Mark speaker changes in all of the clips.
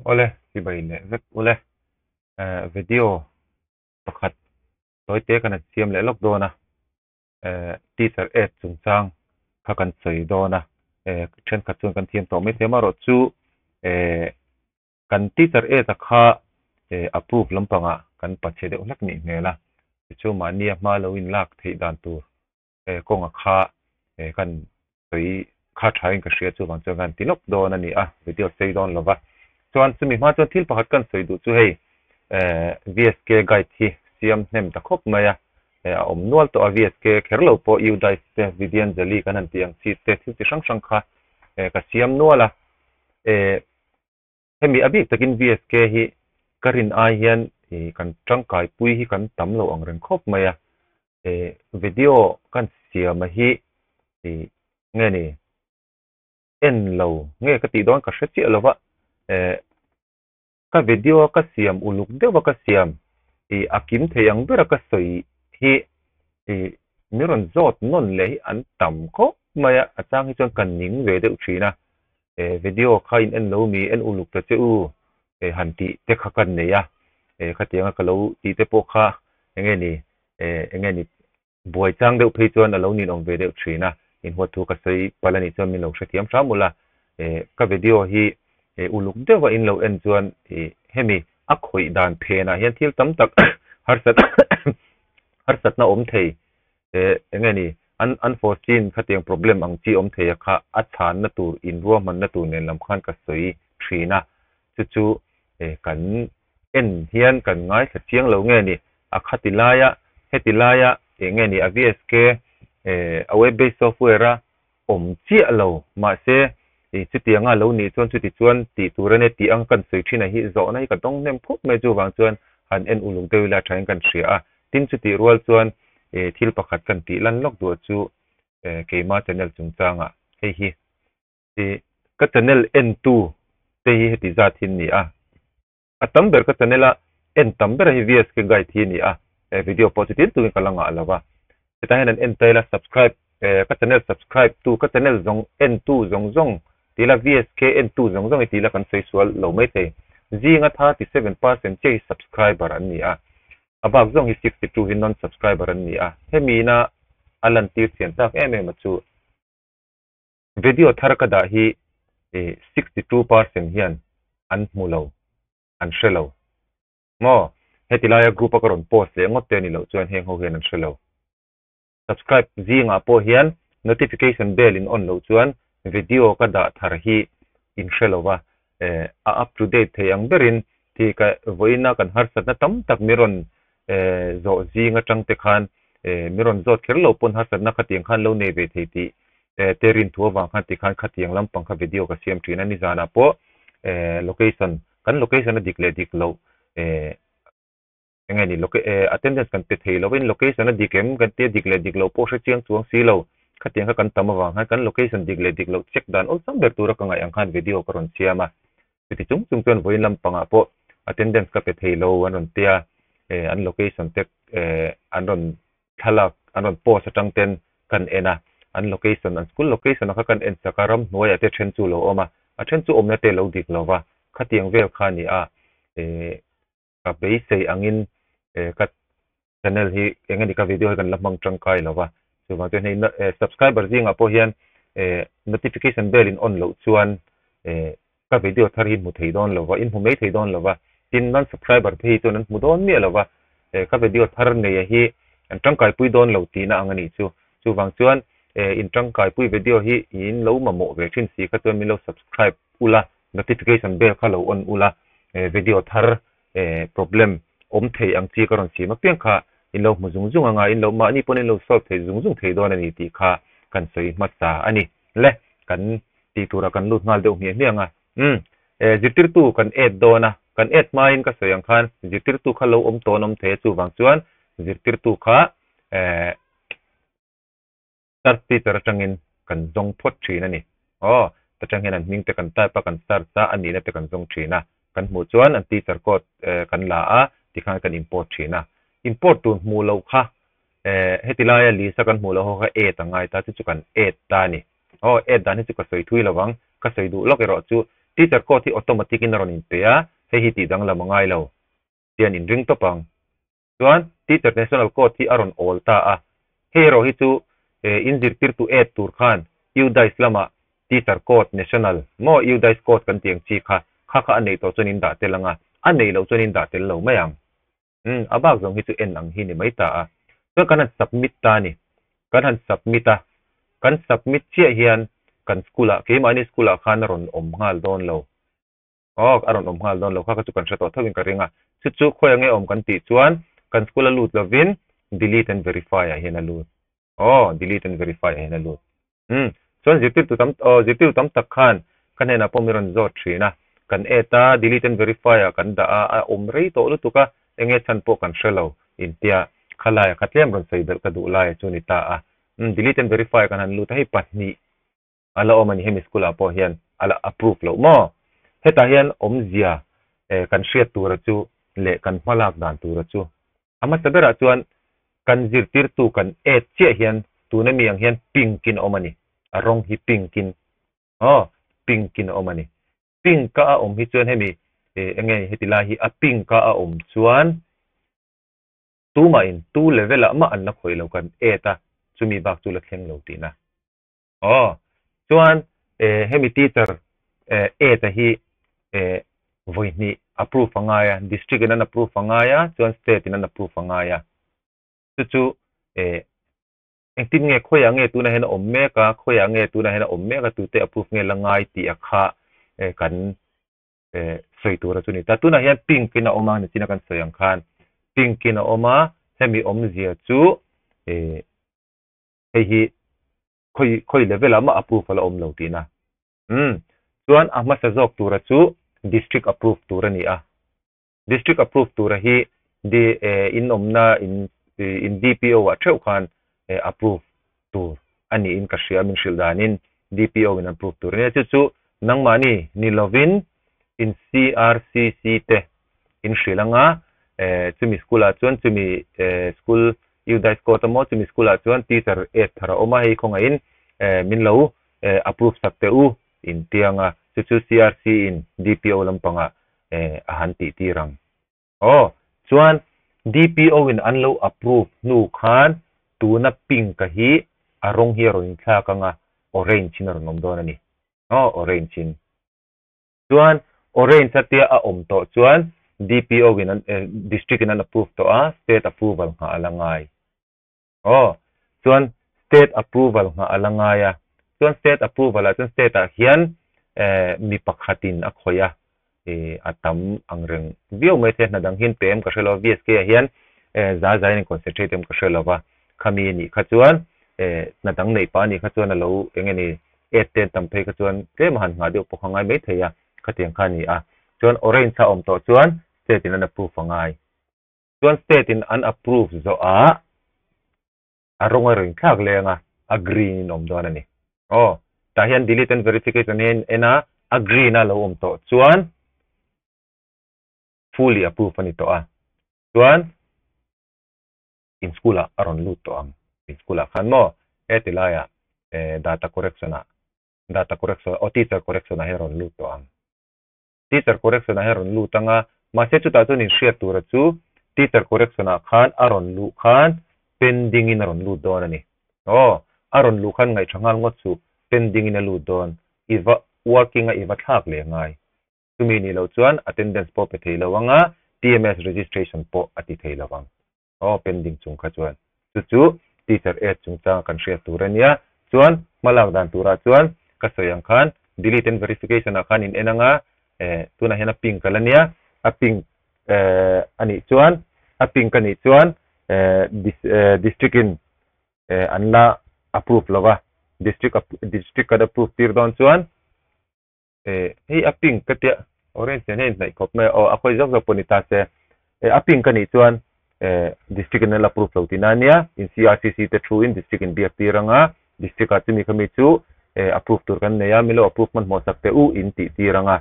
Speaker 1: Awle, chibai leh vek ule. Eh, video pakhat tawite kan han siam leh lawk dawn a. Eh, teacher aid chungchang kha kan sawi dawn a. Eh, thenkhat chuan kan thiam tawh mai thei amaherawh chu eh kan teacher aid a kha eh approve lampangah kan pachhe deuh hlek nih hmel a. Tichuan mahnia hma lo inlak theih dan tur eh kawnga kha eh kan sawi kha tha in ka hria chuvang chuan kan ti lawk dawn a ni a, video sei dawn lo va. Chuan chumi hma chuan thil pakhat kan sawi duh chu hei eh VSK guide hi siam hnem ta khawp mai a, eh a awm nual tawh a VSK kher lo pawh Udice te Vidyanjali kan han tih ang chi te thil chi hrang hrang kha eh ka siam nual a eh Hemi a bik takin VSK hi ka rin ai hian ih kan tangkai pui hi kan tam lo ang reng khawp mai a, eh video kan siam a hi ih nge ni en lo nge ka tih dawn ka hre chiah lo va, eh ka video a ka siam uluk deuh a ka siam ih a kim thei ang ber a ka sawi hi ih mi rawn zawt nawn leh hi an tam khawp mai a, a chang hi chuan ka ning ve deuh thin a. Eh video kha in en lo mi en uluk ta che u eh han tih te kha kan nei a eh khatianga ka lo tih te pawh kha enge ni eh enge ni buai chang deuh phei chuan a lo ninawm ve deuh thin a inhuat thu ka sawi palh anih chuan min lo hrethiam hram ula eh ka video hi eh uluk deuha in lo en chuan ih hemi a khawih dan phenah hian thil tam tak harsat harsatna awm thei Eh, enge ni, an unforeseen khatiang problem ang chi awm thei a kha a chhanna tur, inruahmanna tur nen lam khan ka sawi thin a, chu chu eh kan en hian kan ngaithla chiang lo nge ni, a khati laia, heti laia enge ni a VSK eh a web based software a awm chiah lo, mahse ih chutianga lo nih chuan chuti chuan tih tur a nia tih ang kan sawi thin a hi zawhna hi ka dawng hnem khawp mai chuvang chuan han en uluk deuh ila thain kan hria a, tin chutih rual chuan ih thil pakhat kan tih lan lawk duh chu eh keima channel chungchangah hei hi ih ka channel entu te hi heti zat hi an ni a. A tam ber ka channel a en tam ber hi VSK guide hi a ni a, eh video pawh chu tin tukin ka la ngah lo va. Hetah hian an en ta ila subscribe eh ka channel subscribe tu ka channel zawng en tu zawng zawng ti ila VSK en tu zawng zawng hi ti ila kan sawi sual lo mai thei. Zinga 37% chiah hi subscriber an ni a, a bak zawng hi 62 hi non subscriber an ni a, hemi ina a lantir chian tak em em a chu. Video thar ka dah hi 62% hian an hmu lo, an hre lo. Maw? Heti laia group a ka rawn post leh ngawt te a ni loh chuan heng ho hian an hre lo. Subscribe zingah pawh hian notification bell in on loh chuan video ka dah thar hi in hre lo va, a up to date thei ang berin ti ka vawiina kan harsatna tam tak mi rawn zawh zing atang te khan mi rawn zawt kher lo pawn harsatna khatiang khan lo nei ve thei tih te rin thu avang khan tikhan khatiang lampang kha video ka siam thin a nizanah pawh location kan location a dik leh dik loh enge ni attendance kan pe thei lovin location a dik em kan tia dik leh dik loh pawh hre chiang chuang si lo khatiang kha kan tam avang khan kan location dik leh dik loh check dan awlsam ber tura ka ngaih ang khan video ka rawn siam a. Chuti chung chung chuan vawiin lampangah pawh attendance ka pe thei lo an rawn tia, eh an location te eh an rawn thlalak an rawn post atang ten kan en a, an location an school location ah kha kan en chak a, ramhnuaiah te then chu lo awm a, a then chu awmna te lo dik lo va, khatiang vel kha a ni a, eh ka beisei angin eh ka channel hi eng emaw ka video hi kan la hmang tangkai lo va, chuvang chuan hei eh subscriber zingah pawh hian eh notification bell in on loh chuan eh ka video thar hi hmu thei dawn lo va, in hmu mai thei dawn lo va, tin non subscriber te hi chuan an hmu dawn miah lo va, eh ka video thar neia hi an tangkaipui dawn lo tihna ang a nih chu, chuvang chuan eh in tangkaipui video hi in lo mamawh ve thin si kha chuan min lo subscribe ula, notification bell kha lo on ula, eh video thar eh problem awm thei ang chi ka rawn siam apiang kha in lo hmu zung zung anga in lo mahni pawn in lo solve thei zung zung thei dawn a ni tih kha kan sawi hmasa a ni. Le kan tih turah kan lut nghal deuh hmiah hmiah ang a. Umm eh zirtirtu kan add dawn a, kan add hmain ka sawi ang khan zirtirtu kha lo awm tawn awm thei a chuvang chuan zirtirtu kha eh Search feature atangin kan zawng phawt thin a ni. Aw, ta tang hian an hming te kan type a, kan search a, a nihna te kan zawng thin a. Kan hmuh chuan an teacher code kan la a, tikhan kan import thin a. Import tur hmuh loh kha heti laia list a kan hmuh loh ho kha add a ngai ta, chu chu kan add ta a ni. Aw, add dan hi chu ka sawi thui lo ang, ka sawi duh lawk erawh chu Teacher code hi automatic in a rawn inpe a, hei hi tih danglam a ngai lo. Tian inring tawp ang. Chuan Teacher National Code hi a rawn awl ta a, hei erawh hi chu in zirtirtu add tur khan UDISE lamah Teacher Code National maw UDISE Code kan tih ang chi kha kha kha a neih tawh chuan in dah tel ang a, a neih loh chuan in dah tel lo mai ang. Umm a bak zawng hi chu en ang hi ni mai ta a. Chuan kan han submit ta a ni. Kan han submit a, kan submit chiah hian kan school ah keimahni school ah khan a rawn awm nghal dawn lo. Aw, a rawn awm nghal dawn lo kha kha chu kan hre tawh tho in ka ring a. Chu chu khawi ange awm kan tih chuan kan school a lut lovin delete and verify ah hian a lut. Aw, delete and verify ah hian a lut. Umm, chuan zirtirtu tam aw zirtirtu tam tak khan ka hnenah pawh min rawn zawt thin a. Kan add a, delete and verify ah kan dah a, a awm rei tawh lutuk a, enge chhan pawh kan hre lo intia khalai kha tlem rawn sawi belh ka duh lai chu ni ta a. Umm, delete and verify kan han lut a, hei pahnih a la awm a ni hemi school ah pawh hian a la approve loh maw? Hetah hian awmzia eh kan hriat tura chu leh kan hmalak dan tura chu a hmasa berah chuan kan zirtirtu kan add chiah hian tuna mi ang hian pink in a awm a ni a rawng hi pink in aw pink in a awm a ni pink a a awm hi chuan hemi eh enge heti lai hi a pink a a awm chuan tumah in tu level ah mah an la khawih lo kan add a chumi bak chu la thleng lo tihna. Aw, chuan eh hemi teacher eh aid a hi eh vawi hnih approve a ngai a, district in an approve a ngai a, chuan state in an approve a ngai a. Chu chu eh engtin nge khawiah nge tunah hian a awm mek a, khawiah nge tunah hian a awm mek a, tute approve nge la ngai tih a kha eh kan eh sawi tur a chu ni ta. Tunah hian pink in a awm a, nichina kan sawi ang khan pink in a awm a, hemi awmzia chu eh hei hi khawi khawi level ah mah approve a la awm lo tihna. Umm chuan a hmasa zawk tura chu district approve tur a ni a. District approve tura hi di eh in awmna in in DPO ah theuh khan eh approve tur a niin ka hria min hrilh danin DPO in approve tur a nia. Chu chu nangmahni ni lovin in CRCC te in hrilh anga eh chumi school ah chuan chumi eh school UDISE code emaw chumi school ah chuan teacher aid thar a awm a hei khawngaihin eh min lo eh approve sak teh u in tiang a chu chu CRC in DPO lampangah eh a han tih tir ang. Aw chuan DPO in an lo approve hnu khan tuna pink a hi a rawng hi a rawn inthlak anga orange in a rawn awm dawn a ni. Aw orange in. Chuan orange a tia a awm tawh chuan DPO in an district in an approve tawh a, state approval nghah a la ngai. Aw, chuan state approval nghah a la ngai a, chuan state approval ah chuan state ah hian mi pakhat in a khawih a, a tam ang reng viau mai se hna dang hian pe em ka hre lo a, VSK ah hian za za in concentrate em ka hre lo va, khami a nih kha chuan hna dang neih pah a nih kha chuan a lo eng nge ni Add te tam phei kha chuan tlem a han nghah deuh pawh kha ngai mai thei a, khatiang kha a ni a. Chuan orange a awm tawh chuan state in an approve a ngai. Chuan state in an approve zawh ah a rawng a rawn thlak leng a, a green in awm dawn a ni. Aw, tah hian delete and verification hi a en a, a green a lo awm tawh chuan fully approve a ni tawh a. Chuan in school ah a rawn lut tawh ang in school ah khan maw heti laiah eh data correction ah data correction aw teacher correction ah hian a rawn lut tawh ang teacher correction ah hian a rawn lut ang a mahse chutah chuan in hriat tura chu teacher correction ah khan a rawn luh khan pending in a rawn lut dawn a ni aw a rawn luh khan ngaihṭha nghal ngawt chu pending in a lut dawn i va working a i va thlak leh ngai Chumi nih loh chuan attendance pawh pe thei lo ang a, TMS registration pawh a ti thei lo ang. Aw, pending chung kha chuan. Chu chu teacher aid chungchanga kan hriat tur a nia. Chuan hmalak dan turah chuan ka sawi ang khan delete and verification ah khan in en ang a, eh tunah hian a pink a la nia, a pink eh a nih chuan a pink a nih chuan eh district in eh an la approve lo va, district district kan approve tir dawn chuan Eh hei a pink ka tia orange nen hian inhnaih khawp mai a aw a khawi zawk zawk pawh ni ta se eh a pink a nih chuan eh district in an la proof lo tihna a nia in CRCC te thu in district in biak tir anga district ah chumi khami chu eh approve tur kan nei a milo approve hmanhmawh sak teh u in tih tir anga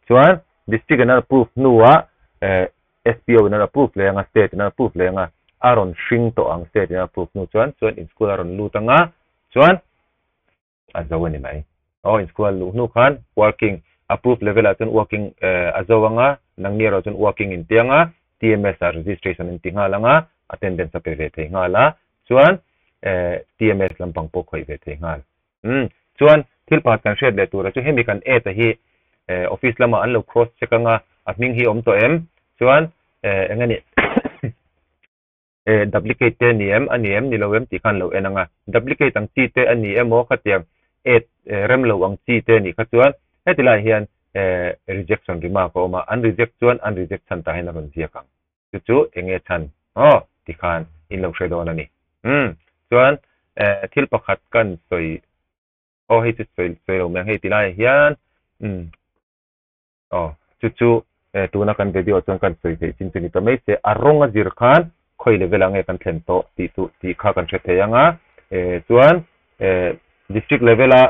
Speaker 1: chuan district in an approve hnuah eh SPO in an approve leh anga state in an approve leh anga a rawn hring tawh ang state in an approve hnu chuan chuan in school a rawn lut anga chuan a zo a ni mai. Aw in school a luh hnu khan working Approve level ah chuan working a zo anga, nangni erawh chuan working in ti anga, TMS ah registration in ti nghal anga, attendance a pe ve thei nghal a, chuan TMS lampang pawh khawih ve thei nghal. Umm chuan thil pakhat kan hriat leh tura chu hemi kan add a hi office lamah an lo cross check anga a hming hi awm tawh em? Chuan eng a nih duplicate te a ni em? A ni em? Ni lo em? Tih khan lo en anga duplicate ang chi te a ni emaw khatiang add rem lo ang chi te a nih kha chuan heti lai hian rejection remark a awm a, an reject chuan an reject chhan tah hian a rawn ziak ang. Chu chu eng nge chhan? Aw, tikhan in lo hre dawn a ni. Umm, chuan eh thil pakhat kan sawi, aw hei chu sawi sawi lo mai ang hei ti laiah hian, umm, aw chu chu eh tuna kan video chuan kan sawi theih chin chu ni ta mai se, a rawng a zir khan khawi level ah nge kan thlen tawh tih chu tih kha kan hre thei ang a, eh chuan eh district level a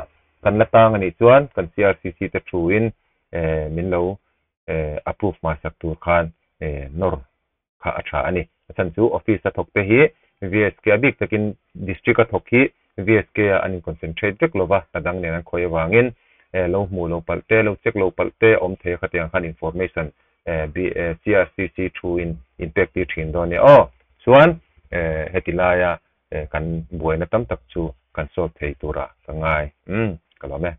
Speaker 1: kan la tang a nih chuan kan CRCC te thu in eh min lo eh approve hmasak tur khan eh nawr kha a tha a ni. A chhan chu office a thawk te hi VSK a bik takin district a thawk hi VSK ah an in concentrate vek lova hna dang nen an khawi avangin eh lo hmuh lo palh te lo check lo palh te a awm thei a khatiang khan information eh CRCC thu in in pek tir thin dawn nia aw. Chuan eh heti laia eh kan buaina tam tak chu kan solve thei tura ka ngai. Umm ka lawm e.